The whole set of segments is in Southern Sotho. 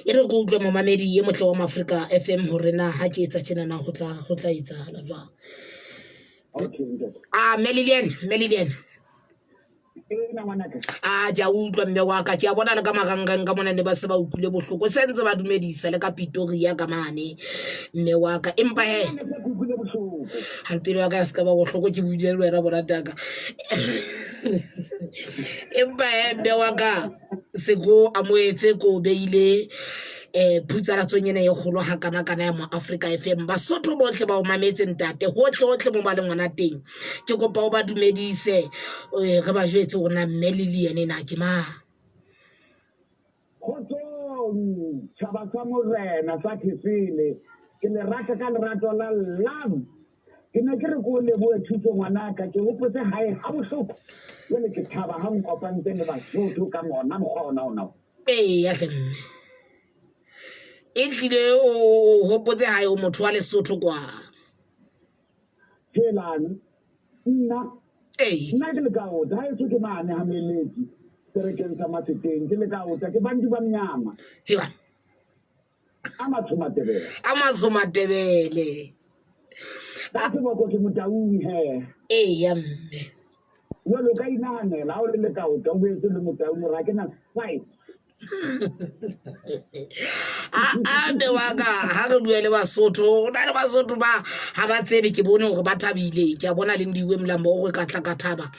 E re ke utlwe momamedi e motle wa Maafrika FM hore na ha ke etsa tjena na ho tla etsahala jwang. A mme Lilian, mme Lilian. A ke a utlwa mme wa ka, ke a bona le ka marangrang ka mona ne ba se ba utlwile bohloko, se ntse ba dumedisa le ka Pretoria ka mane mme wa ka. Empa he ha pelo ya ka ya se ka ba bohloko ke buile le wena borataka. Empa he mme wa ka se ko amohetse ko beile phutsalatsong ena e kgolo hakana-kana ya mo Africa FM. Basotho bohle ba o mametse ntate, hohle hohle mo ba leng hona teng. Ke kopa o ba dumedise, re ba jwetse hore na mme Lilian ena ke mang. Kgotsong tjhaba sa morena sa Thesele, ke le rata ka lerato la love. Ke ne ke re ko lebohe thuso ngwanaka, ke hopotse hae ha bohloko. Jwale ke thaba ha nkopantse le Basotho ka mona mokgwa ona ona. Eya hle mme, e hlile o hopotse hae, o motho wa Lesotho kwa. Helang, nna nna ke lekaota, haeso ke mane ha Moeletsi serekeng sa Maseteng, ke lekaota, ke bantu ba mnyama. Heba. A matsho Matebele. A matsho Matebele. Ka seboko ke Motaung he. Eya mme. Jwale o ka inahanela ha o le lekaota o boetse le Motaung hore ha ke na fight. A mme wa ka, ha re bue le Basotho, ho na le Basotho ba ha ba tsebe, ke bone hore ba thabile, ke a bona le Ndiwe Mlambo o re ka tla ka thaba.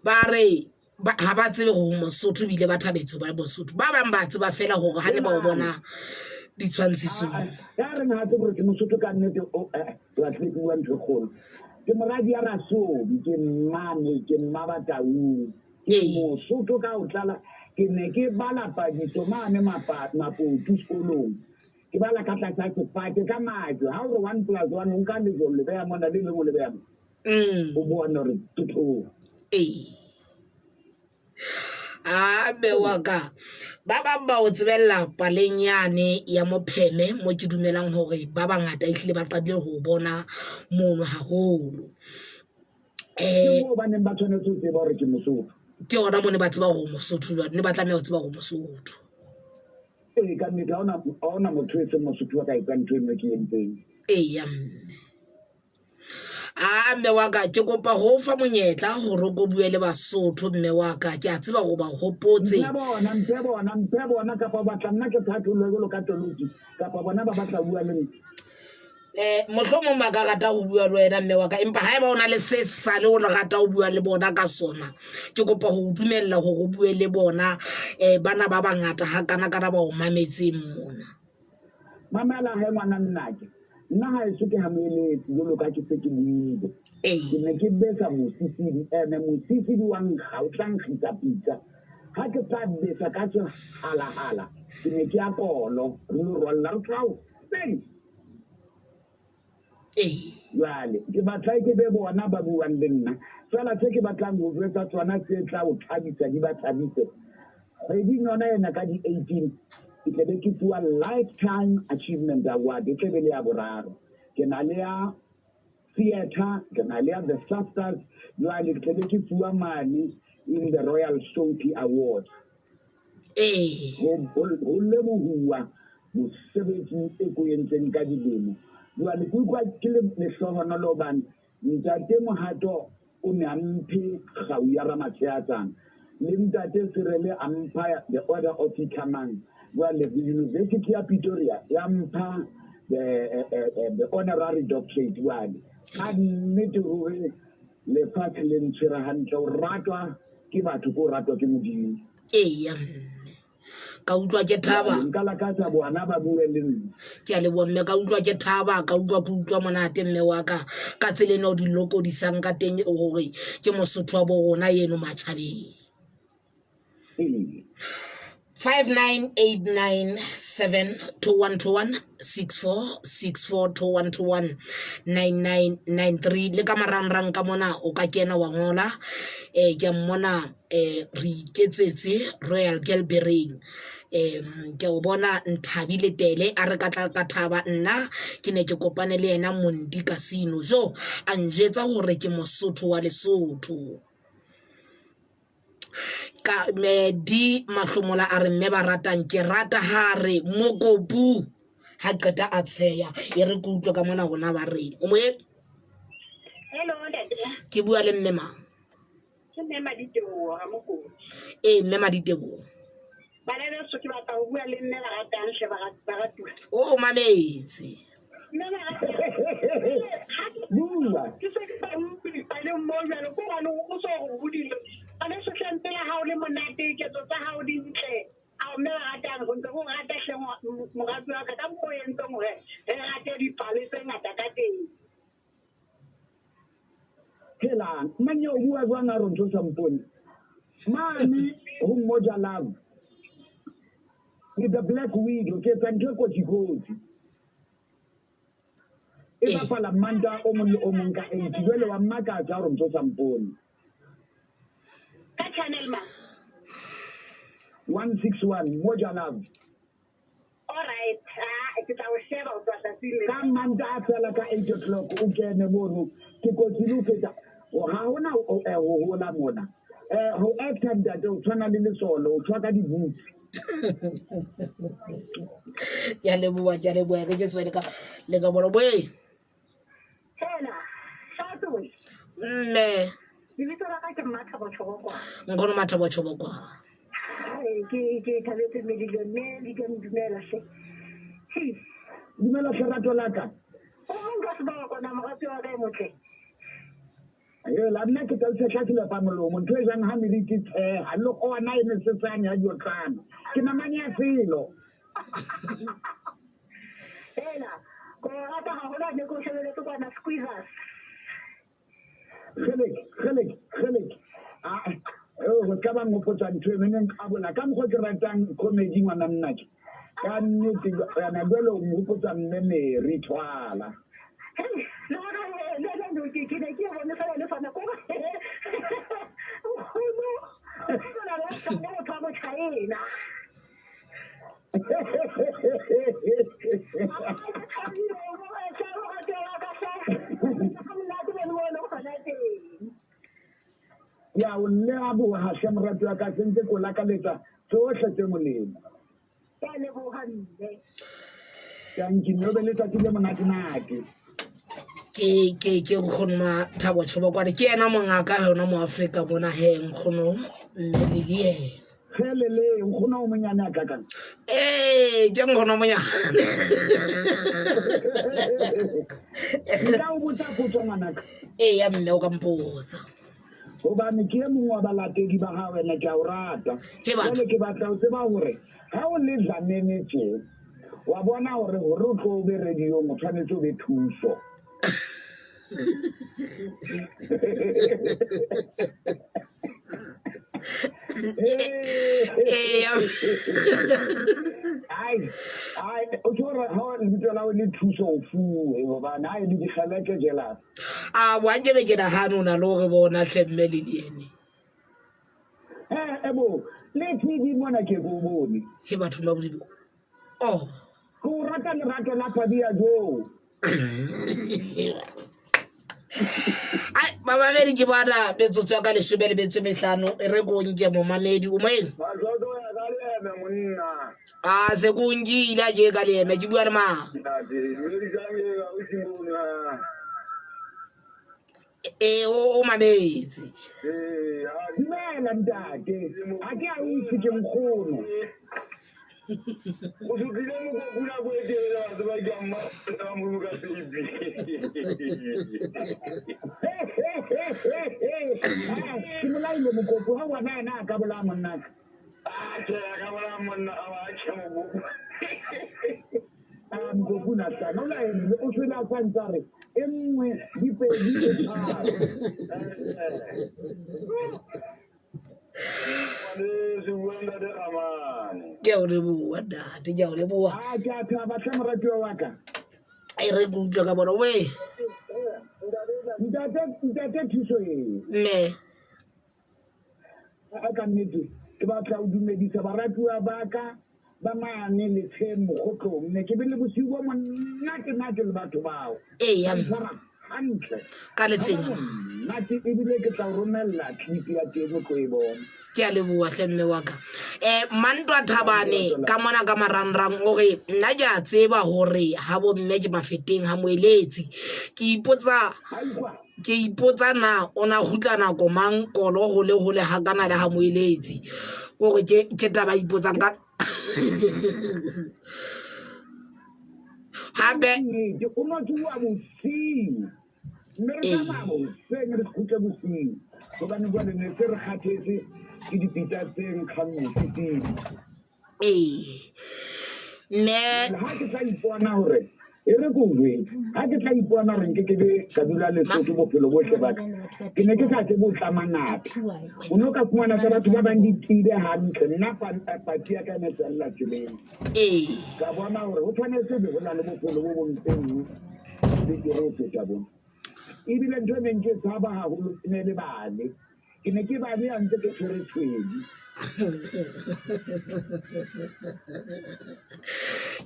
Ba re ha ba tsebe hore Mosotho ebile ba thabetse ho ba Mosotho. Ba bang ba tseba fela hore ha ne ba o bona ditshwantshisong. Ya reng ha tsebe hore ke Mosotho ka nnete, o wa tle ke bua ntho e kgolo. Ke moradi ya Rasobi, ke mmane, ke mma Bataung. Ke Mosotho ka ho tlala. Ke ne ke bala padiso mane Mapotu sekolong. Ke bala ka tlasa sefate ka majwe. Ha o re 1 plus 1 o nka lejwe o le beha mona, le leng o le beha mona. O bone hore ke tloha. Ee. A mme wa ka, ba bang ba o tsebella paleng yane ya Mopheme mo ke dumelang hore ba bangata ehlile ba qadile ho bona mono haholo. Ke moo ba neng ba tshwanetse ho tseba hore ke Mosotho. Ke hona mo ne ba tseba hore o Mosotho jwale, ne ba tlameha ho tseba hore o Mosotho. Ee, ka nnete ha hona motho e seng Mosotho a ka etsang ntho eno e ke entseng. Eya mme. A mme wa ka, ke kopa ho fa monyetla hore o ko bue le Basotho mme wa ka, ke a tseba hore ba hopotse. Mphe bona, mphe bona, mphe bona, kapa o batla nna ke thathollwe jwalo ka toloki, kapa bona ba batla bua le nna. Mohlomong ba ka rata ho bua le wena mme wa ka, empa haeba o na le se sale o rata ho bua le bona ka sona, ke kopa ho o dumella hore o bue le bona bana ba bangata hakana kana ba o mametseng mona. Mamela he ngwana nnake, nna haeso ke ha moeletsi jwalo ka ke se ke buile. Ke ne ke besa mosisidi, ene mosisidi wa nkga, o tla nkgisa pitsa. Ha ke tla besa ka sehalahala, ke ne ke ya kolo, re lo rwalla, re tloha hoseng. Jwale ke batla e ke be bona ba buang le nna. Feela tse ke batlang ho jwetsa tsona tse tla o thabisa di ba thabise. Kgweding yona ena ka di-18 ke tle be ke fuwa Lifetime Achievement Award, e tle be le ya boraro. Ke na le ya theatre, ke na le ya the SAFTAs, jwale ke tle be ke fuwa mane in the Royal Soapie Awards. Ho lebohuwa mosebetsi e ko entseng ka dilemo. Jwale ke utlwa ke le lehlohonolo hobane Ntate Mohato o ne a mphe kgau ya Ramatsheatsana, le Ntate Serele a mpha the Order of Ikhamang. Jwale University ya Pretoria ya mpha the honorary doctorate. Jwale ka nnete ruri lefatshe le ntshwere hantle, o ratwa ke batho, ke o ratwa ke Modimo. Eya mme, ka utlwa ke thaba. Nka lakatsa bona ba bue le nna. Ke a leboha mme, ka utlwa ke thaba, ka utlwa ke utlwa monate mme wa ka, ka tsela ena o di lokodisang ka teng hore ke Mosotho wa bo rona eno matjhabeng. 598972121 6464 2121 9993 le ka marangrang ka mona o ka kena wa ngola. Ke a mmona re iketsetse Royal Gelbereng. Ke o bona Nthabile Tele a re ka tla ka thaba nna ke ne ke kopane le yena Mondi Casino, jo a njwetsa hore ke Mosotho wa Lesotho. Ka me di mahlomola a re mme ba ratang ke rata ha re mokopu ha qeta a tsheya e re ke utlwe ka mona rona ba reng o moye. Hello ntate. Ke bua le mme mang? Ke mme Maditeboho Ramokodi. Ee mme Maditeboho. Bana beso ke batla ho bua le mme ba ratang hle baratuwa. O mametse. Mme ba ratang. Bua. Ke se ke sa utlwe dipaleng moo jwale ko hobane o so re hodile. Bana beso hle ntse la hao le monate, ketso tsa hao di ntle. Ao mme ba ratang go ntse go rata hle moratuwa wa ka ka mokgwa o entseng hore re rate dipale tse ngata ka teng. Helang, mang ya o bua jwang a re ntho sa mpone? Mane ho Mmoja Love. Ke the Black Widow, ke etsa ntho e kotsi-kotsi. E bapala Manta o mong le o mong ka 8, jwale wa mmakatsa hore ntho sa mpone. Ka channel mang? 161, Mmoja Love. All right, ah, ke tla o sheba o tswa tsatsing le. Ka Mantaha fela ka 8 o'clock o kene mono, ke kotsi le ho feta. Ha hona ho hola mona. Ho actor ntate o tshwana le lesole, o tshwa ka di-boots. Ke a leboha, ke a leboha, ke ke tswe le ka le ka bona boe. Hela, Shatoe. Mme. Lebitso la ka ke Mmathabo Tshobokwa. Nkgono Mathabo Tshobokwa. Ke ke thabetse mme dilo mme di ka dumela hle. Hei. Dumela hle rato la ka. O mong ka sebaka kona morati wa ka e motle. Hela nna ke tla tshehla ke lepa molomo ntho e jang ha meriti tsheha le gona e mesesane ya diotlana. Ke namane ya selo. Hela, ko rata haholo ha ne ke o shebeletse kwana Squeezers. Kgelek, kgelek, kgelek. Ah, oh, go ka ba ngopotsa ntho e neng nqabola ka mokgwa ke ratang comedy ngwana nnake. Ka nnete yana jwale o nghopotsa mme Mary Thwala. Hei, le bona le le no ke ke ne ke bone fela le fana ko. Nkgono, o na le sa motho wa Mochaena. Ya o leboha hle morati wa ka, sentse ko lakaletsa tsohle tse molemo. Ke a leboha mme. Thank you. Mme o be letsatsi le monatenate. Ke ke ke nkgono Mathabo Tshobokwane ke yena mongaka yona mo Afrika mona he nkgono mme le yena. Kgelele nkgono o monyane a kakang. Ee ke nkgono o monyane. Nka o botsa potso ngwanaka. Ee ya mme o ka mpotsa. Hobane ke e mongwe wa balatedi ba hao ene ke a o rata. Jwale ke batla ho tseba hore ha o le Dlamini tje wa bona hore hore o tlo be radiong o tshwanetse o be thuso. Ai, ai, o tlo re ha lebitso la o le thuso o fuwe hobane ha e le dikgeleke jealous. A wa nke be ke nahane o na le hore bona hle mme le yene. Eh, ebo, le TV mona ke go bone. He batho ba Modimo. Oh. Ke o rata lerato la Pabia joo. Ai, bamamedi ke bona metsotso ya ka leshome le metso e mehlano e re ko nke momamedi o moeng. Matlotlo ya ka leeme monna. A se ko nkile a je ka leeme ke bua le mang? Ntate, dumedisang e ausi mona. Ee o mametse. Ee, a Dumela ntate. Ha ke ausi ke nkgono. O sutlile mokopu nako e telele wa tseba ke a mma Modimo ka peipi. Ke molaile mokopu ha ngwana yena a ka bolaya monnaka. Atjhe, a ka bolaya monna wa atjhe mokopu. A mokopu na hlana o laelile o shwele a sa ntse a re e nngwe di pedi e tharo. Ngwaneso, bua ntate Kgamane. Ke a o leboha ntate, ke a o leboha. A ke a thaba hle moratuwa wa ka. E re ke utlwe ka bona we. Ntate, ntate thuso e. Mme. A ka nnete ke batla ho dumedisa baratuwa ba ka ba mane letsheng mokgotlong. Ne ke be le bosiu bo monate nate le batho bao. Ee, ya. Ba ntshwara Hantle. Ka letsheng. Monate ebile ke tla o romella clip ya teng o tlo e bona. Ke a leboa hle mme wa ka. Mantwa Thabane ka mona ka marangrang o re nna ke a tseba hore ha bo mme ke mafeteng ha moeletsi. Ke ipotsa ke ipotsa na o na kgutla nako mang kolo hole hole ha kana le ha moeletsi. Kore ke ke taba ipotsang ka hape Ke o no tsoa bosiu. Mme re tsamaya hoseng re kgutle bosiu. Hobane jwale ne se re kgathetse ke dipitsa tse nkgang mosi pele. Ee. Mme Ha ke tla ipona hore e re ke o jwetse, ha ke tla ipona hore nke ke be ka dula Lesotho bophelo bohle ba ka, ke ne ke sa tsebe ho tlama ngata. O no ka fumana tsa batho ba bang di tiile hantle, nna patsi ya ka e ne tswella tseleng. Ee. Ka bona hore ho tshwanetse be ho na le bophelo bo bong tse nngwe betere ho feta bona. Ebile ntho e neng ke tshaba haholo e ne le bale. Ke ne ke ba bea ntse ke tshwere tshwedi.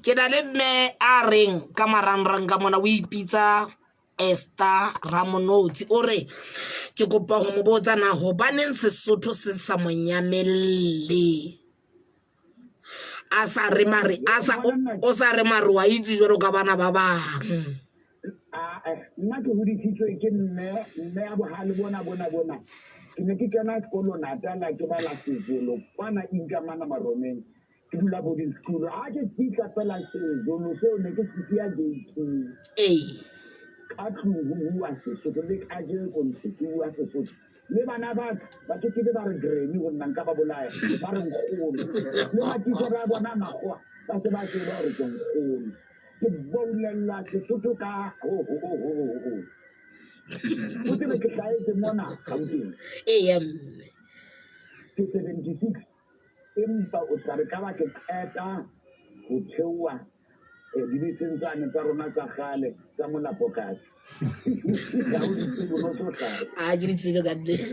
Ke na le mme a reng ka marangrang ka mona o ipitsa Esther Ramonotsi o re ke kopa ho mo botsa na hobaneng Sesotho se sa mo nyamelle a sa re mare a sa o sa re mare wa itse jwalo ka bana ba bang. Nna ke hodisitswe ke mme mme ya bohale bona bona bona. Ke ne ke kena sekolo Natala ke bala Sezulu kwana Inkamana Maromeng. Ke dula boarding school. Ha ke fihla fela Sezulu seo ne ke se siya gate-ing. Ee. Ka tlung ho bua Sesotho le kajeko ntse ke bua Sesotho. Le bana ba ka ba ke ke be ba re granny ho nna nka ba bolaya ba re nkgono. Le matitjhere a bona a makgowa ba se ba tseba hore ke nkgono. Ke boulella Sesotho ka ho ho ho ho ho ho. O tsebe ke hlahetse mona Gauteng. Eya mme. Ke 76 empa o tla re ka ba ke qeta ho theoha dibeseng tsane tsa rona tsa kgale tsa molapokatsi. Ga o di tsebe, o no tlo hlaha. A ke di tsebe ka nnete.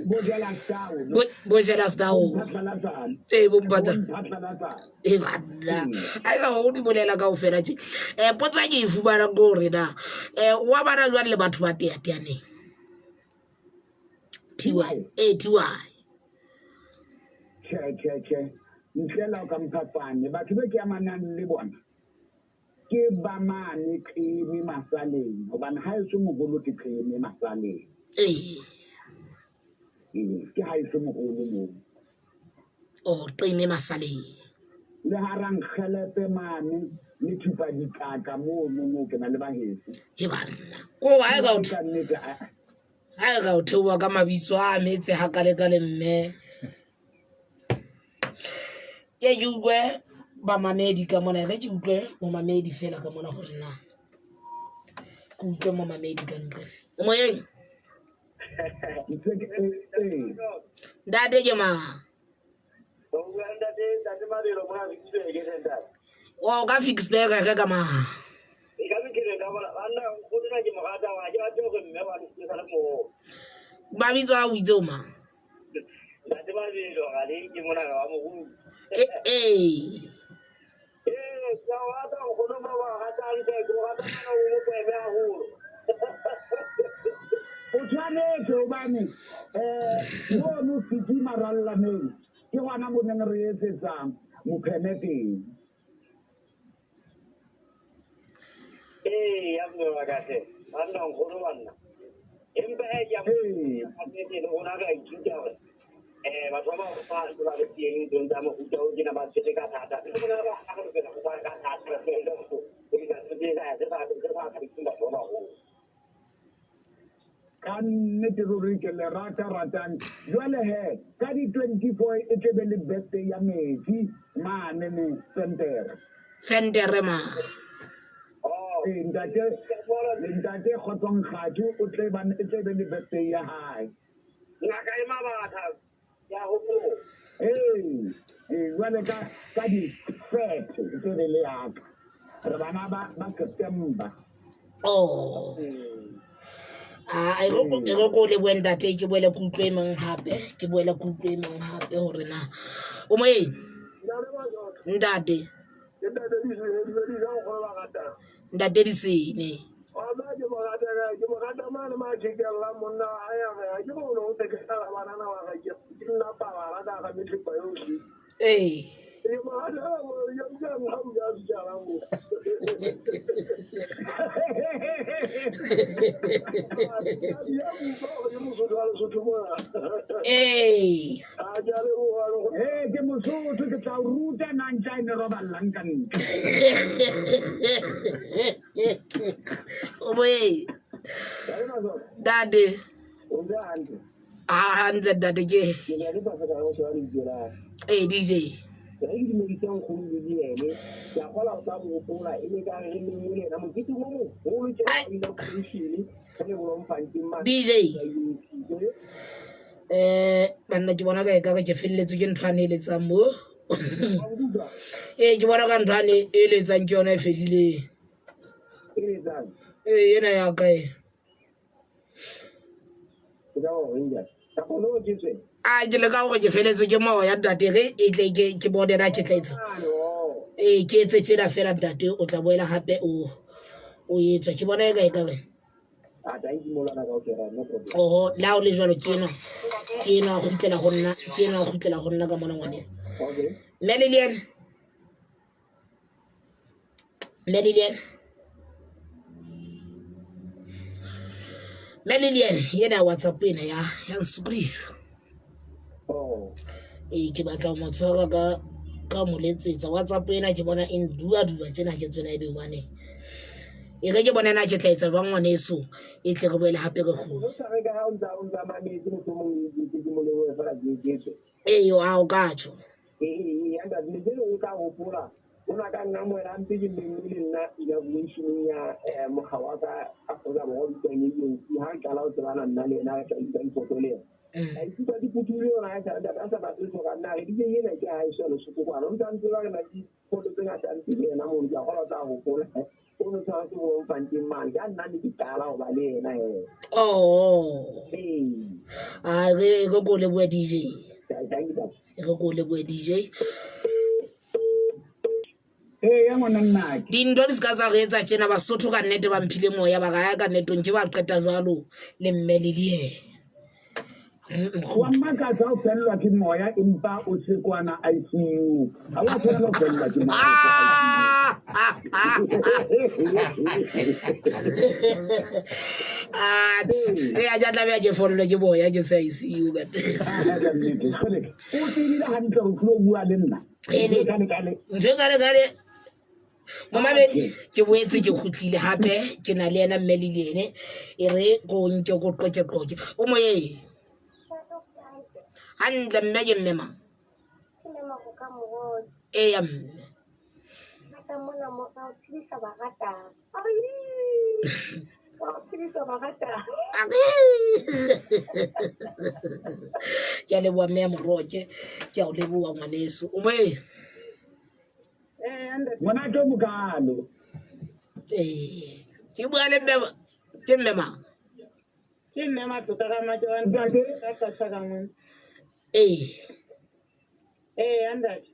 Bo jealous down. Bo jealous down. Bomphatlalatsane. Ee, bomphatla- Bomphatlalatsane. Ee, banna. A eba o di bolela kaofela tje. Potso e ke e fumanang ke hore na, wa bana jwang le batho ba teateaneng? TY. Ee, TY. Tjhe, tjhe, tjhe. Ntle le ha o ka mpha fane. Batho be ke amanang le bona ke ba mane Qeme Masaleng, hobane haeso moholo ke Qeme Masaleng. Ee. Ee, ke haeso moholo moo. Oh, Qeme Masaleng. Le hara Nkgelepe mane le Thupa Dikaka mono moo ke na le baheso. He banna. Ko ha e ka o Ka nnete, a- ha e ka o theoha ka mabitso a metse ha kale kale mme. Ke ke utlwe bamamedi ka mona, e re ke utlwe momamedi fela ka mona hore na ke utlwe momamedi ka ntle. O moyeng? Ntse ke- ee. Ntate ke mang? O ka Ficksburg re ka mang? Mabitso a o itse o mang? Ee. O tshwanetse hobane um mono Fiki Marallaneng ke gona mo neng re etsetsang mopheme teng. Ee, ya mme wa ka hle. Banna nkgono banna. Empa he ke a Ee. mo le rona re a ithuta hore batho ba baholo ba ntse ba le teng nthong tsa mofuta o tjena ba tshwere ka thata. Le rona ba re lokela ho tshwara ka thata re tlohelle ho etsa ntho tse sa tse sa thabiseng batho ba baholo. Ka nnete ruri ke le rata ratang. Jwale he ka di 24 e tle be le birthday ya metsi mane ne Fentere. Fentere ma. Ee, ntate ntate Kgotsong Kgathu o tle ba e tle be le birthday ya hae. Ngaka e mabatha ya hopola. Ee, ee, jwale ka ka di 30 e tle be le yaka. Re bana ba ba September. Oh. Ah, e re ko lebohe ntate ke boele ke utlwe e mong hape, ke boele ke utlwe e mong hape hore na o moyeng. Ntate. Ntate Disene. Ke mo rata mane mathekella monna a ya re ha ke bone o se ke sala banana ba ga ke ke nna pabala ka ga methepa yohle. Ee. Ke mo rata ya ja ha o ja sejara mo. Ya utlwa hore ke Mosotho wa Lesotho mona. Ee. A ke a leboha le go Ee, ke Mosotho, ke tla o ruta na ntja e ne roballang ka ntle. O boe. Dade. O ntse hantle. A hantle dade ke. Ke ne ke sa feta go sheba lebitso la. Ee DJ. Ke re ke dumedise nkgono le ene. Ke a kgola o tla mo gopola e ne ka re re mengwe le ena mokete o mogolo ke Ai. inauguration re le Bloemfontein mane. DJ. Eh banna ke bona ka e ka re ke felletswe ke ntho a ne eletsang mo. Wa nkutlwa? Ee ke bona ka ntho a ne eletsang ke yona e fedileng. E etsang? Ee ena ya ka e. Ke ka gore njani? Kapa o no ke tswe? A ke leka gore ke feletswe ke moya ntate re e tle ke ke bone na ke tla etsa. Mane, oh. Ee ke etse tsena fela ntate o tla boela hape o o etsa ke bona e ka e ka re. Ah, thank you molwana kaofela, no problem. Oho le ha o le jwalo ke enwa ke enwa a kgutlela ho nna ke enwa a kgutlela ho nna ka mona ngwaneng. Okay. Mme Lilian. Mme Lilian. Mme Lilian ena WhatsApp ena ya ya nsokodisa. Oh. Ee ke batla ho mo tshwara ka ka mo letsetsa WhatsApp ena ke bona e nduaduba tjena ke tswena ebe hobaneng. E re ke bone na ke tla etsa jwang ngwaneso e tle re boele hape re kgone. O sa re ka ha o ntsa o ntsa mametse mohlomong ke ke mo lebohe fela ke ke tswe. Ee a o ka tjho. Ee, ee, ya ntate, ne ke re o tla hopola o na ka nna moela mpe ke mengwe le nna inaugurationeng ya mokga wa ka Afrika Borwa o bitswang ANC ha re qala ho tsebana nna le ena re tla nka difoto le ena. Ka ikutlwa ke phuthile yona ha esale ntate a sa batle ho ka nna a re DJ ena ke ha eso ya Lesotho kwana. O ntse a ntseba re na le difoto tse ngata mpe le ena mono ke a kgolwa o tla hopola. O no tshwara ke Bloemfontein mane ke ha nna ne ke qala ho ba le ena he. Oh. Ee. A re re ko lebohe DJ. Thank you, ntate. Re ko lebohe DJ. Ee, ya ngwana nnake. Dintho di se ka tsa re etsa tjena Basotho ka nnete ba mphile moya ba re ka nnete nke ba qeta jwalo le mme le diena. Wa mmakatsa o fellwa ke moya empa o se kwana ICU. Ha wa tshwanela ho fellwa ke moya. Ah, ya ja tlameha ke follwe ke moya ke sa ICU ka O tsebile hantle hore o tlilo bua le nna. Ele. Kale kale. Ntho e kale kale. Momamedi ke boetse ke kgutlile hape ke na le yena mme le ene e re ko nke ko qoke qoke o moyeng hantle mme ke mme mang eya mme ke a leboha mme ya moroke ke a o leboha ngwaneso o moyeng. Monate o mokalo. Ee, ke bua le mme ke mme mang? Ke mme Matoka ka Matjoane. Ntate. Ka Qasha ka mona. Ee. Ee, ntate.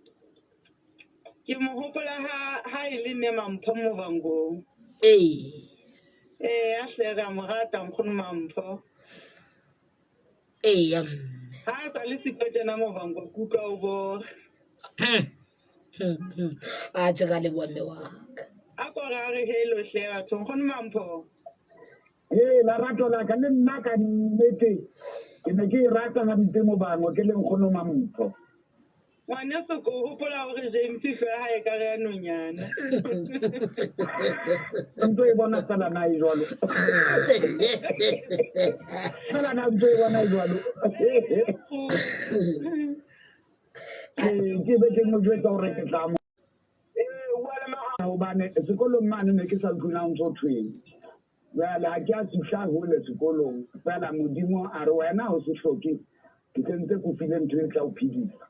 Ke mo hopola ha ha e le mme Mampho Mobangong. Ee. Ee, a hle re a mo rata nkgono Mampho. Ee, ya mme. Ha a sa le siko tjena Movango, ke utlwa o bora. A tje ka leboha mme wa ka. A ko re a re hello hle batho nkgono Mampho. Ee, lerato la ka le nna ka nnete ke ne ke e rata hampe Mobango ke le nkgono Mampho. Ngwaneso ko hopola hore James hlooho ya hae ekare ya nonyana. O ntso e bona fela na e jwalo. Fela na ntso e bona e jwalo. Ee, ke be ke mo jwetsa hore ke tla mo hobane sekolong mane ne ke sa utlwe na o ntso thweng. Jwale ha ke a fihla hole sekolong fela Modimo a re wena ha o se hloke ke sentse ke o file ntho e tla o phedisa.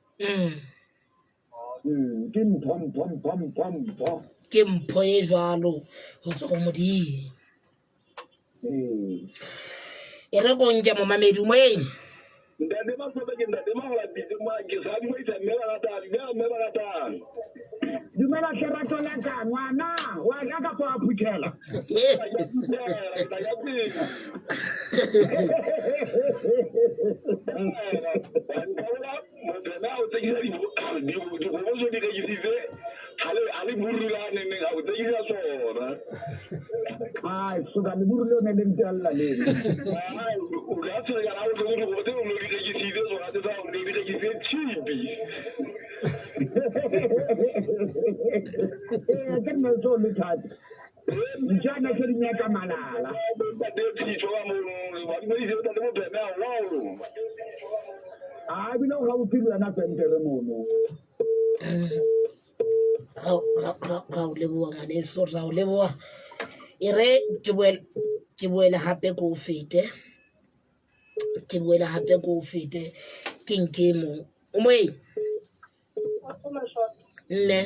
Ke mpho mpho mpho mpho mpho. Ke mpho e jwalo ho tswa ho Modimo. Ee. E re ko nke momamedi moyeng. Ntate Masobe ke ntate Mahola Pitse mo ke sa dumedisa mme ba ratang, dumela mme ba ratang. Dumela hle rato la ka ngwana wa ja kapa wa phuthela. Ke phuthela, ke tla ja pele. Nka motho ena o tsekisa dikgomo tse di rekisitse ha le buru la neneng a o tsekisa sona. Ai, suka leburu leo ne le ntella leno. Ai, o ka tshwenyana ha o tlhoke dikgomo tseo o ne di rekisitse tsona tse tsa o ne di rekisitse cheap. Ee, ke nne so le thata. Ntjana ke di nyaka malala. Ntate Tshitso ka mono, ba dumedise ntate Mopheme haholo. A ebile o gaufi le yona fentere mono. Ra o leboha ngwaneso, ra o leboha. E re ke boele ke boele hape ko o fete. Ke boele hape ko o fete. Ke nke e mong. O moeng? Mme.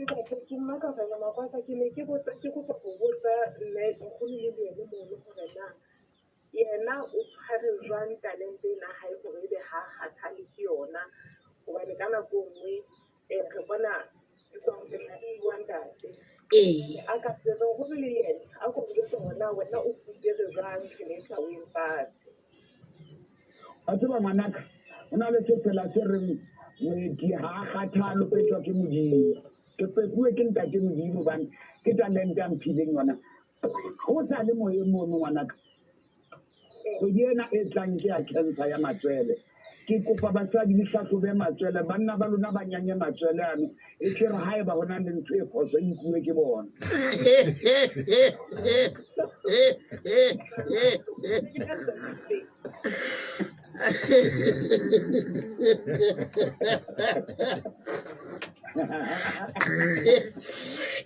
Ntate, ke Mmakazana Makwasa, ke ne ke botsa ke kopa go botsa mme nkgono le ene mono gore na yena o tshware jwang talente ena ya hae hore ebe ha kgathale ke yona, hobane ka nako e nngwe re bona wa ntate. Ee. A ka se re nkgono le yena a ko jwetse hore na wena o fupere jwang nthwena e sa weng fatshe. Wa tseba ngwanaka, ho na le sefela se reng moeti ha a kgathale o petswa ke Modimo. Ke pepuwe ke ntate Modimo hobane ke talente a mphileng yona. Ho sa le moyeng mono ngwanaka. Kgwedi ena e tlang ke ya cancer ya matswele. Ke kopa basadi le hlahlobe matswele, banna ba lona ba nyanye matswele ano. E tle re haeba ho na le ntho e phoso e nkuwe ke bona.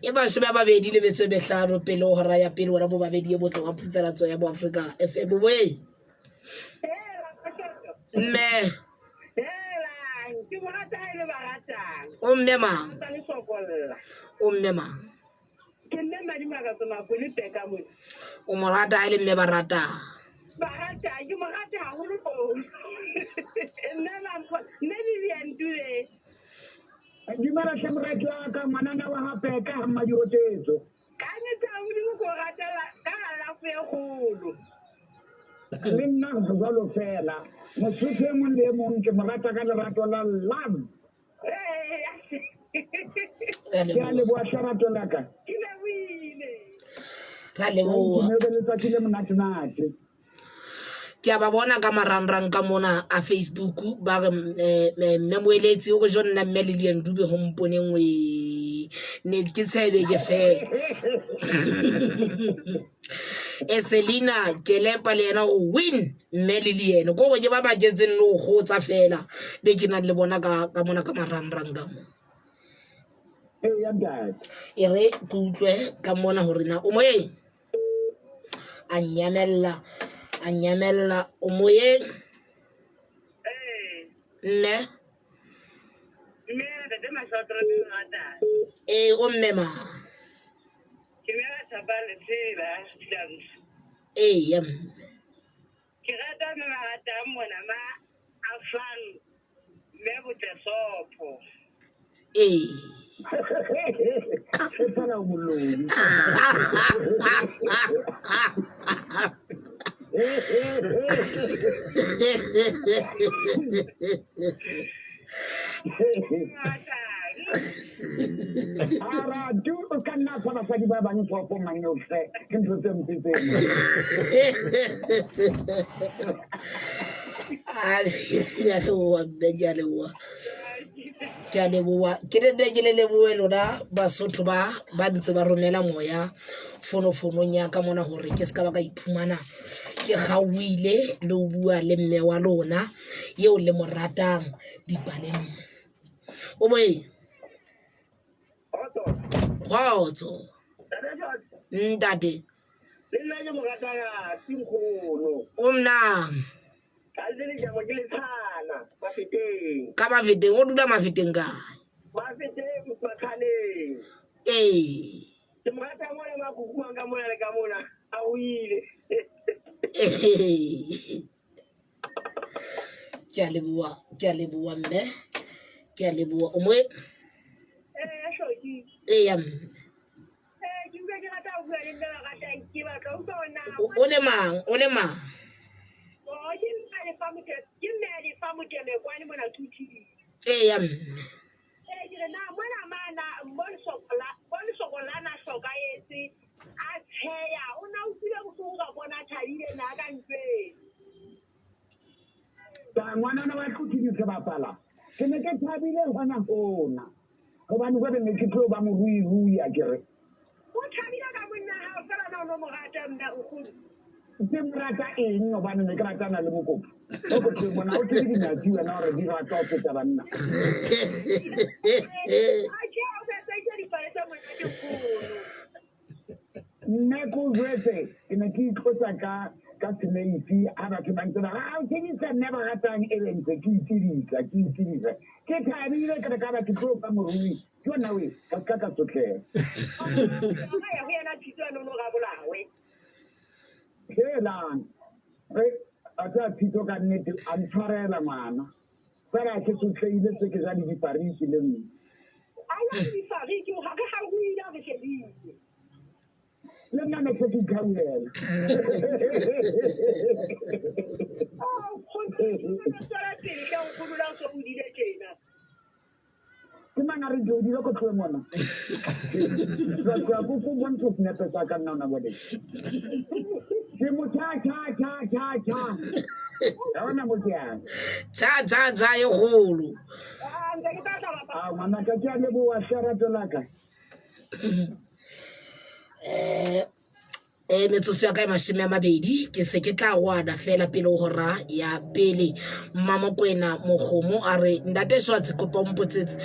E 25 pele ho hora ya pele wena bo babedi e botle wa phutselatso ya boAfrika FM boe. Mme. Ke mo rata ha e le ba ratang. O mme mang? Tsa le sokolla. O mme mang? Ke mme Madimakatso Makone Peka mona. O mo rata ha e le mme ba ratang. Ba ratang, ke mo rata haholo holo. Mme Mampho, mme Lilian Dube. Dumela hle morati wa ka, ngwanana wa ha Peka ha Mmadirotetso. Ka nnete ha Modimo ke o ratela ka galafo e kgolo. Le nna jwalo fela. Mosotho e mong le e mong ke mo rata ka lerato la love. Ke a leboha hle rato la ka. Ke lebohile. Ra leboha. Ke letsatsi le monatenate. Ke a ba bona ka marangrang ka mona a Facebook ba re mme moeletsi o re jo nna mme Lilian Dube ho mponeng we ne ke tshebe ke fela. Eselina Kelepa le yena o win mme Lilian ko gore ke ba ba jetseng le ho kgotsa fela be ke nang le bona ka ka mona ka marangrang ka mo. Ee ya ntate. E re ke utlwe ka mona hore na o moyeng. A nyamella, a nyamella o moyeng. Mme. Mme ntate Masotro le ratang. Ee o mme ma. Ke mme ba thapa letsela dance. Ee ya mme. Ke rata mme ba ratang mona ma afang mme botle sopho. Ee. E fela o moloi. Ara tu o ka nna fa basadi ba bang fofo manyohle ke ntho tse mpe tseno. Ke a leboha mme, ke a leboha. Ke a leboha. Ke ne ke le lebohe lona Basotho ba ba ntse ba romela moya fonofonong ya ka mona hore ke se ka ba ka iphumana ke kgaohile le ho bua le mme wa lona eo le mo ratang dipaleng. O moyeng? Kgotso. Ntate. Le nna ke mo rata ke nkgono. O mnang? Ka le le jamo ke letshana Mafeteng. Ka Mafeteng, o dula Mafeteng kae? Mafeteng Makhaneng. Ee. Ke mo rata mona makukumang ka mona le ka mona a o ile. Ke a leboha, ke a leboha mme, ke a leboha. O moe? Ee, Hloki. Eya mme. Ee, ke utlwa ke rata ho bua le mme ba ratang ke batla ho utlwa hore na O le mang? O le mang? Oh, ke mme a lefa mote- ke mme a lefa motemekwane mona Tuting. Eya mme. Ee, ke re na mona mana mo lesoko lana hlokahetse a tsheya o na utlwile bohloko ka bona a thabile na ka ntweng. Ka ngwanana wa Tluthini sebapala, ke ne ke thabile hona hona gobane jwale ne ke tlo ba moruirui a kere. O thabile ka monna hao fela na o no mo rata mme nkgono? Ke mo rata eng gobane ne ke ratana le mokopi. O ko tlo mona o tsebe dinyatsi wena gore di rata ho feta banna. Atjhe, o sa tsaitse dipale tse monate nkgono. Nna ke o jwetse ke ne ke itlotsa ka ka semeisi ha batho ba ntse ba re a o tshedisa mme ba ratang e be ntse ke itshedisa ke itshedisa ke thabile ke re ka ba ke tlo ba morui ke yona we ka se ka ka sotleha. Ka ya ho yena Tshitso a nono rabolawe. Helang re a tsa Tshitso ka nnete a ntshwarela ngwana fela ke sotlehile se ke ja le difariki le nna. A ya le difariki ga re gauhile re shebile. Le nna ne se ke ikhauhela. Oh, nkgono, tswela pele hle nkgono le ha o so hodile tjena. Ke mang a re ke hodile ko tlohe mona? Tloha tloha ko ko bontshe senepe sa ka nna ona bone. Ke mo cha cha cha cha cha. Ha ona mo ke yang. Cha cha cha e kgolo. Ah, ntse ke tla tla bapala. Ah, ngwanaka ke a leboha hle rato la ka. Eh metsotso ya ka e 20 ke se ke tla wana fela pele ho hora ya pele. Mmamokwena Mokgomo a re ntate Schwartz kopa o mpotsetse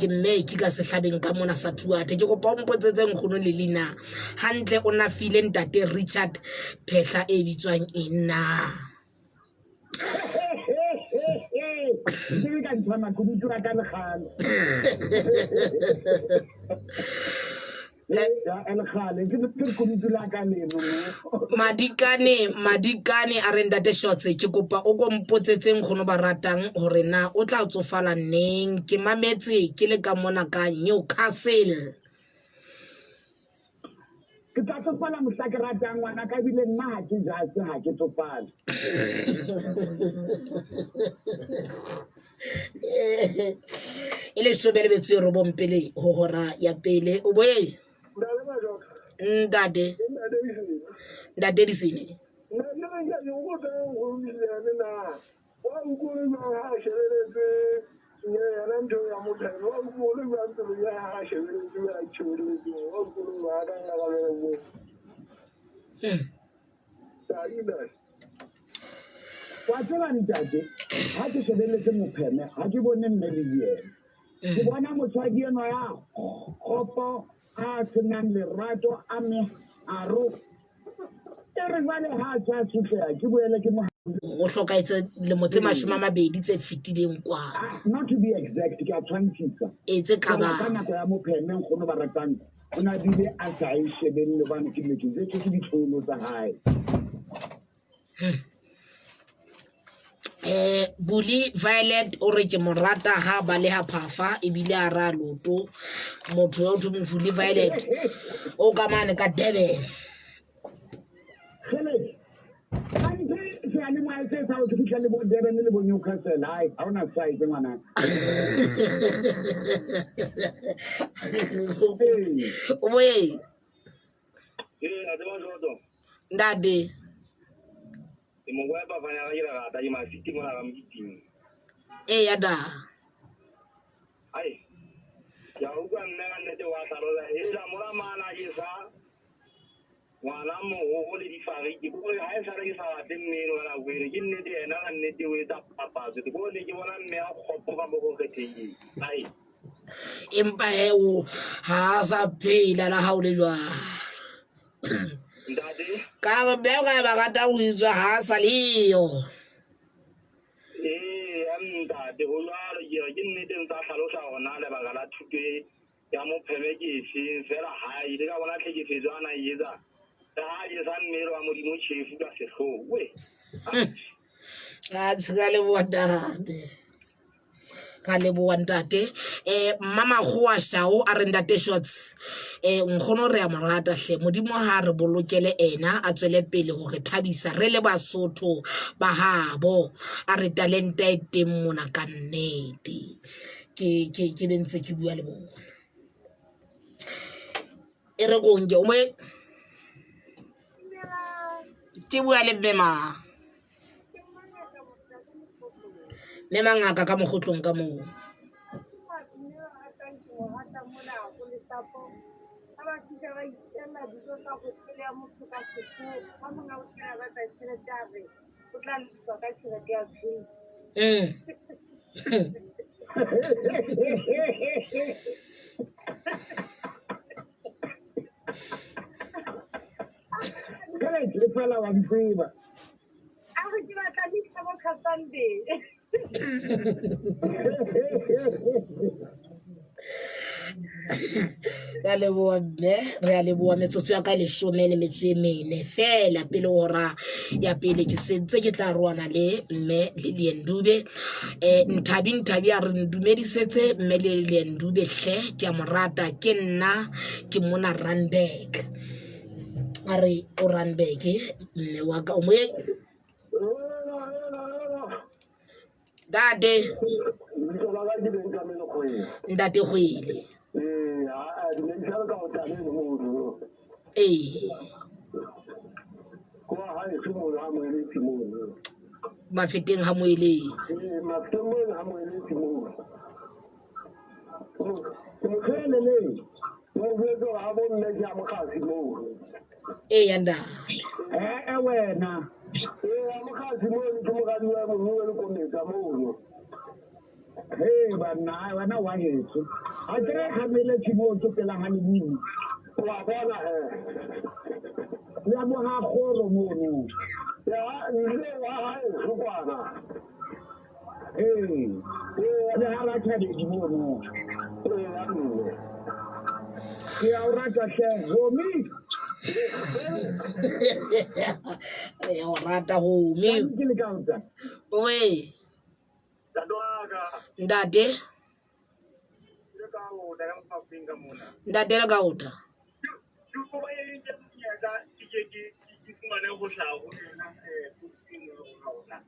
ke mme ke ka sehlabeng ka mona sa Thuate ke kopa o mpotsetse nkgono le lina hantle o na file ntate Richard phehla e bitswang eng na? Ke ka ntshwa makunutu a ka lekgale. Madikane Madikane a re ntate Shotse ke kopa o ko mpotsetse nkgono ba ratang hore na o tla tsofala neng ke mametse ke le ka mona ka Newcastle. Ke tla tsofala mohla ke ratang ngwana ka ebile nna ha ke jase ha ke tsofale. E 19 pele ho hora ya pele o boye ntate ntate Disene. Wa tseba ntate, ha ke shebelletse mopheme, ha ke bone mme le yena. Ke bona mosadi enwa ya kgopo a senang lerato a meharo. E re jwale ha a sa sotleha ke boele ke mo O hlokahetse lemo tse 20 tse fetileng kwa. Not to be exact, ke a tshwantshisa. E tse ka ba. Ka nako ya mopheme nkgono ba ratang o na bile a sa e shebelle hobane ke ne ke jetswe ke ditlolo tsa hae. Bully Violet o re ke mo rata ha baleha phafa ebile a ra loto motho ya o Bully Violet o ka mane ka Durban. Kgele, kante seyalemoya se sa o se fihla le bo Durban le bo Newcastle, hai, ha ona size ngwana. O boye. Ee, a tseba Joto. Ntate. Ke mo kwa bafana ka ke rata ke mafiti mona ka mokiting. Ee ya da. Ai. Ya utlwa mme ka nnete wa hlalosa e tla mola mana ke sa ngwana mogogo le difariki ke gore ha e sale ke sa batle mme eno ka nako eno ke nnete yena ka nnete o etsa papatso ke bone ke bona mme a kgopo ka mo go kgethehileng. Ai. Empa he o ha a sa phela la ha o le jwalo. Ntate. Ka ba mme o ka ba rata ho itswa ha a sa leyo. Ee, ntate ho jwalo ke re ke nnete ntse a hlalosa hore na lebaka la thuto e ya mopheme ke efeng fela ha ile ka bona tlhekefetso a na e etsa ka ha jesa mmele wa Modimo tjhefu ka sehloho. We. Atjhe, ka leboha ntate. Ka leboha ntate. Mmamakgowa Shao a re ntate Shots, nkgono re a mo rata hle. Modimo ha re bolokele ena a tswele pele ho re thabisa re le Basotho ba habo. A re talente e teng mona ka nnete. Ke be ntse ke bua le bona. E re ko nke o mo ke bua le mme mang? Mme mangaka ka mokgotlong ka moo. Ke fela wa ntseba. A re ke batla le bo Sunday. Re a leboha mme, re a leboha. Metsotso ya ka leshome le metso e mene fela pele hora ya pele. Ke sentse ke tla roana le mme Lilian Dube. Nthabi Nthabi a re ndumedisetse mme Lilian Dube hle, ke a mo rata, ke nna ke mona Randburg. A re o Randburg mme wa ka o moyeng. Ntate. Ntate Kgwele. Ee. Mafeteng ha moeletsi. Eya ntate. Ee wena. Hey banna, wena wa heso. A kere ha moeletsi moo ke pela ha Ledimo. Wa bona he. Le bo ha kgoro mono. Ya nle wa haeso kwana. Ee. Le ha Rathabedi mono. Ee mme. Ke a o rata hle, homie. Re a o rata homie. Ke le ka utlwa. Oe. Ntate wa ka. Ntate. Le ka o ka mafapeng ka mona. Ntate le ka utlwa. Ke kopa e ke monyetla ke ke ke ke fumane ho hlaha ho yona rona.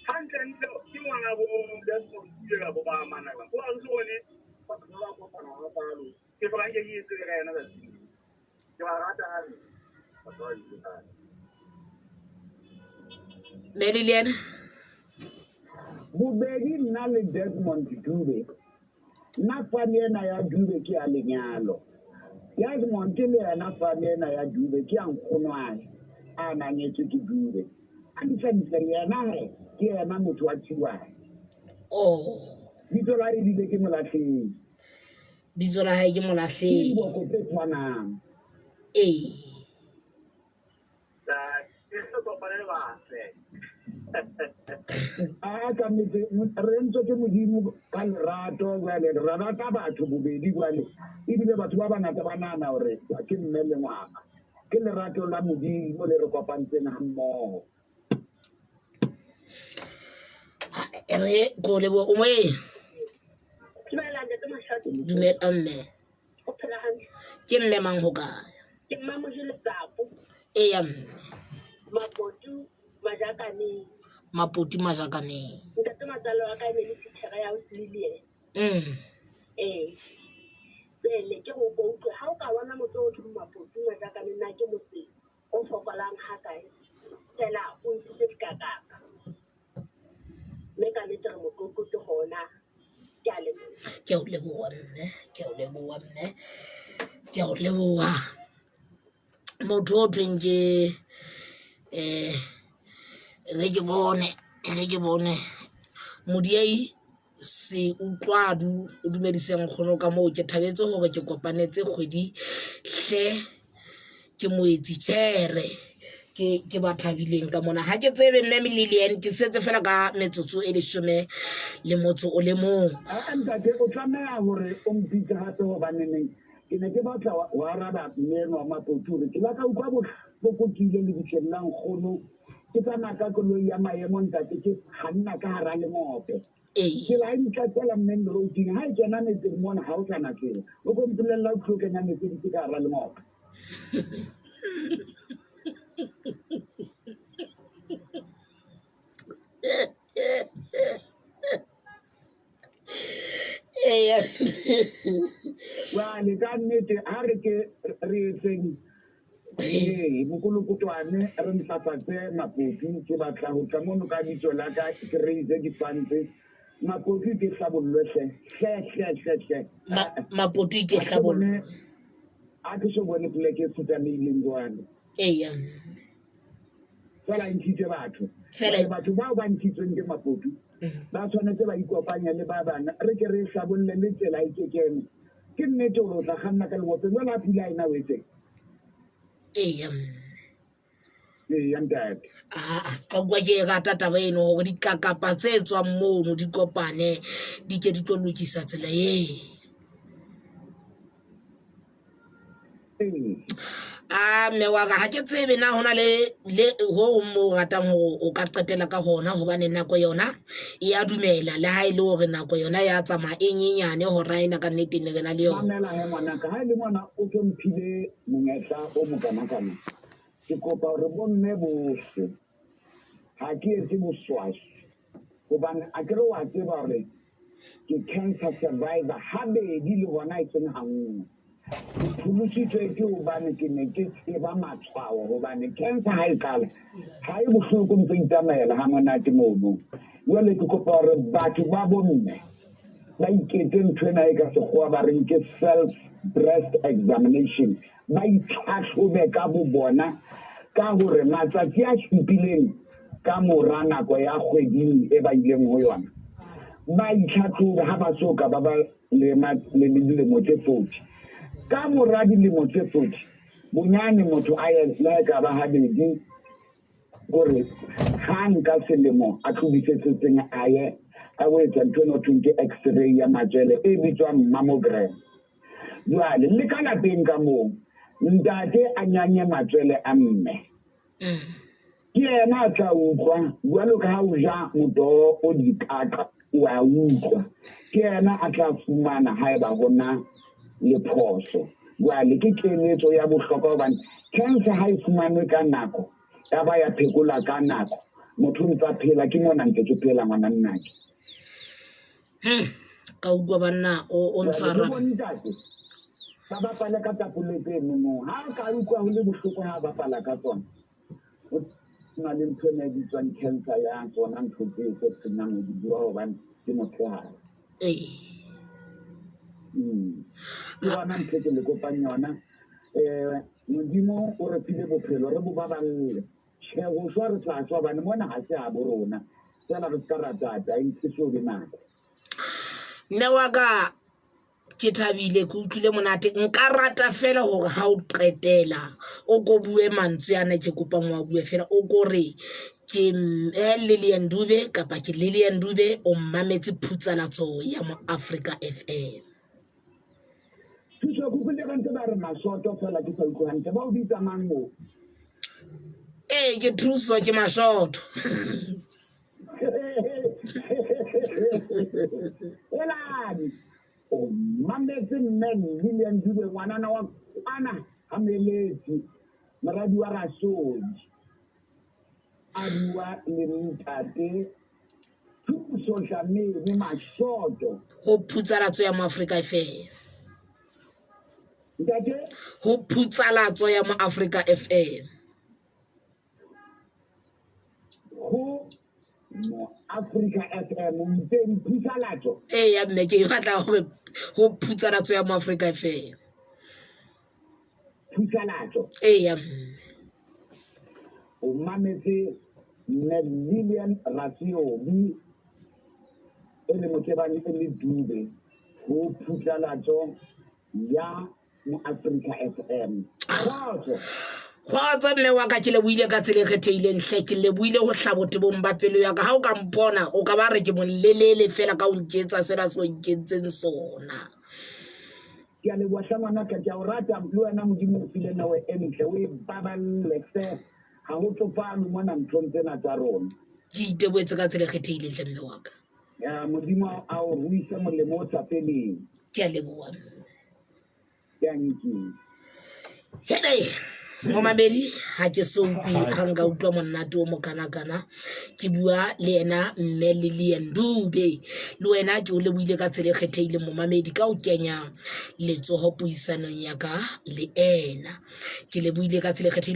Hantle ntle ke ngwana bo Desmond Tutu ka bo ba amana ka. Ho a ntse bone batho ba ba kopana ha kalo. Ke hloka nke ke etse ka yena tsatsi. Ke ba rata hape. Batho ba ile kae. Mme Lilian. Bobedi nna le Desmond Dube. Nna fane ena ya Dube ke ya lenyalo. Desmond le yena fane ena ya Dube ke ya nkgonwane a nangetswe ke Dube. Hantle-ntle yena he ke yena motho wa Thiwane. Oh. Bitso la hae ebile ke Molahleheng. Bitso la hae ke Molahleheng. Ke diboko tse tshwanang. Ee. A ka nnete re entswe ke Modimo ka lerato jwale re rata batho bobedi jwale ebile batho ba bangata ba nahana hore ke mme le ngwana. Ke lerato la Modimo le re kopantseng ha mmoho. Re ko leboha o moyeng. Dumela ntate Mashati. Dumela mme. O phela hantle. Ke mme mang ho kae? Ke Mmamoji Letsapo. Eya mme. Mapotu Majakaneng. Mapotu Majakaneng. Ntate matsalo wa ka e ne le titjhere ya Lilian. Ee. Pele ke go utlwe ha o ka bona motse o thong Mapotu Majakaneng na ke motse o fokolang ha kae. Fela o ntshitse dikakapa. Mme ka nnete re motlotlo ke hona. Ke a leboha. Ke a o leboha mme, ke a o leboha mme. Ke a o leboha. Motho o thweng ke re ke bone, re ke bone. Modiei se utlwadu o dumedise nkgono ka moo ke thabetse hore ke kopanetse kgwedi hle ke moetsi tjhere. Ke ba thabileng ka mona. Ha ke tsebe mme Lilian ke setse fela ka metsotso e leshome le motso o le mong. A ntate o tlameha hore o mpitse hape hobaneneng ke ne ke batla ho araba mme enwa wa Mapotu hore ke la ka utlwa bohloko ke ile lebitleng la nkgono Ke tsamaya ka koloi ya maemo ntate, ke kganna ka hara lengope. Tsela e ntlatsela main roading, ha e kena metseng mona ha o sa na tsela. O ko mpolella o tlo kenya Mercedes ka hara lengope. Eya. Jwale ka nnete ha re ke re etseng ee mokolokotwane re ntlafatse Mapopi. Ke batla ho tla mono ka bitso la ka ke raise di-funds. Mapopi ke hlabollwe hle hle hle hle hle. Mapopi ke Ha ke hlabollwe. bone, ha ke so bone poleke e futsanehileng jwalo. Eya. Fela e ntshitse batho. Fela Jwale batho bao ba ntshitsweng ke Mapopi ba tshwanetse ba ikopanya le ba bang, re ke re hlabolle le tsela e kekene. Ke nnete hore o tla kganna ka lengope jwale ha pula ena o etseng? Eya. Eya ntate. Aa, ka utlwa ke e rata taba eno hore dikakapa tse tswang mono di kopane di ke di tlo lokisa tsela ee. A mme wa ka ha ke tsebe na hona le le ho hong moo o ratang hore o ka qetela ka hona, hobane nako yona e ya dumela le ha e le hore nako yona ya tsamaya e nyenyane hora ena ka nnete ne re na le yona. Mamela he ngwanaka, ha e le ngwana o tlo mphile monyetla o mokanakana, ke kopa hore bomme bohle ha ke etse boswaswi, hobane akere wa tseba hore ke cancer survivor habedi le hona e seng hanngwe. Ke pholositswe ke hobane ke ne ke tseba matshwao, hobane cancer ha e qala ha e bohloko, ntse itsamaela ha monate mono. Jwale ke kopa hore batho ba bomme ba iketse ntho ena e ka sekgowa ba reng ke self breast examination, ba itlhatlhobe ka bo bona ka hore matsatsi a supileng ka mora nako ya kgweding e ba ileng ho yona ba itlhatlhobe ha ba so ka ba ba le le dilemo tse 40. Ka mora dilemo tse 40 bonyane motho a ye le ha e ka ba habedi, kore hang ka selemo a tlodisetsetseng a ye a o etsa ntho eno thweng ke x-ray ya matswele e bitswang mammogram. Jwale le ka lapeng ka moo ntate a nyanye matswele a mme, ke yena a tla utlwa jwalo ka ha o ja motoho o dikaqa o a utlwa, ke yena a tla fumana haeba hona le phoso. Jwale ke keletso ya bohlokwa hobane cancer ha e fumanwe ka nako ya ba ya phekola ka nako, motho o ntsa phela. Ke mona ntse ke phela ngwana nnake. Ka utlwa banna o Jwale le ntshwara. bontate ba bapale ka tapole tse nonong, ha ka utlwa ho le bohloko ha bapala ka tsona, o na le ntho ena e bitswang cancer ya tsona ntho tse tse senang ho di bua hobane ke motshehare. Ke yona ntho e ke le kopang yona. Modimo o re file bophelo, re bo baballe. Tjhe, ho shwa re tla shwa hobane mona ha se ha bo rona. Feela re ska ra tata, e so be nako. Mme wa ka ke thabile, ke utlwile monate. Nka rata fela hore ha o qetela o ko bue mantswe ana ke kopang wa bue fela, o ko re ke mme Lillian Dube kapa ke Lillian Dube o mmametse Phutsalatso ya mo Africa FM. Thuso kuku le ntse ba re masoto fela ke sa utlwe hantle, ba o bitsa mang moo? Ee, ke Thuso ke Masoto. Eladi o mametse mme Lillian Dube, ngwanana wa kwana ha Meletsi, moradi wa Rasodi, a bua le ntate Thuso Dlamini Masoto ho Phutsalatso ya mo Africa FM. Ntate Ho Phutsalatso ya mo Africa FM. Ho mo Africa FM o itseng Phutsalatso? Ee ya mme, ke batla hore ho Phutsalatso ya mo Africa FM. Phutsalatso. Ee ya mme. O mametse mme Lillian Rasiobi e le motsebang e le Dube ho Phutsalatso ya mo Africa FM. Kgotso. Kgotso mme wa ka, ke lebohile ka tsela e kgethehileng hle, ke lebohile ho hlabotebong ba pelo ya ka. Ha o ka mpona o ka ba re ke molelele fela ka o nketsa sena se o nkentseng sona. Ke a leboha hle ngwanaka, ke a o rata le wena. Modimo o file neo e ntle, o e baballe hle. Ha ho tsofalwe mona nthong tsena tsa rona. Ke iteboetse ka tsela e kgethehileng hle mme wa ka. Ya Modimo a o ruise molemo o sa feleng. Ke a leboha mme. Thank you. Hele momamedi ha ke so utlwe ha nka utlwa monate o mokanakana ke bua le yena mme Lilian Dube le wena ke o lebohile ka tsela e kgethehileng momamedi ka o kenya letsoho puisanong ya ka le ena ke lebohile ka tsela e kgethehileng.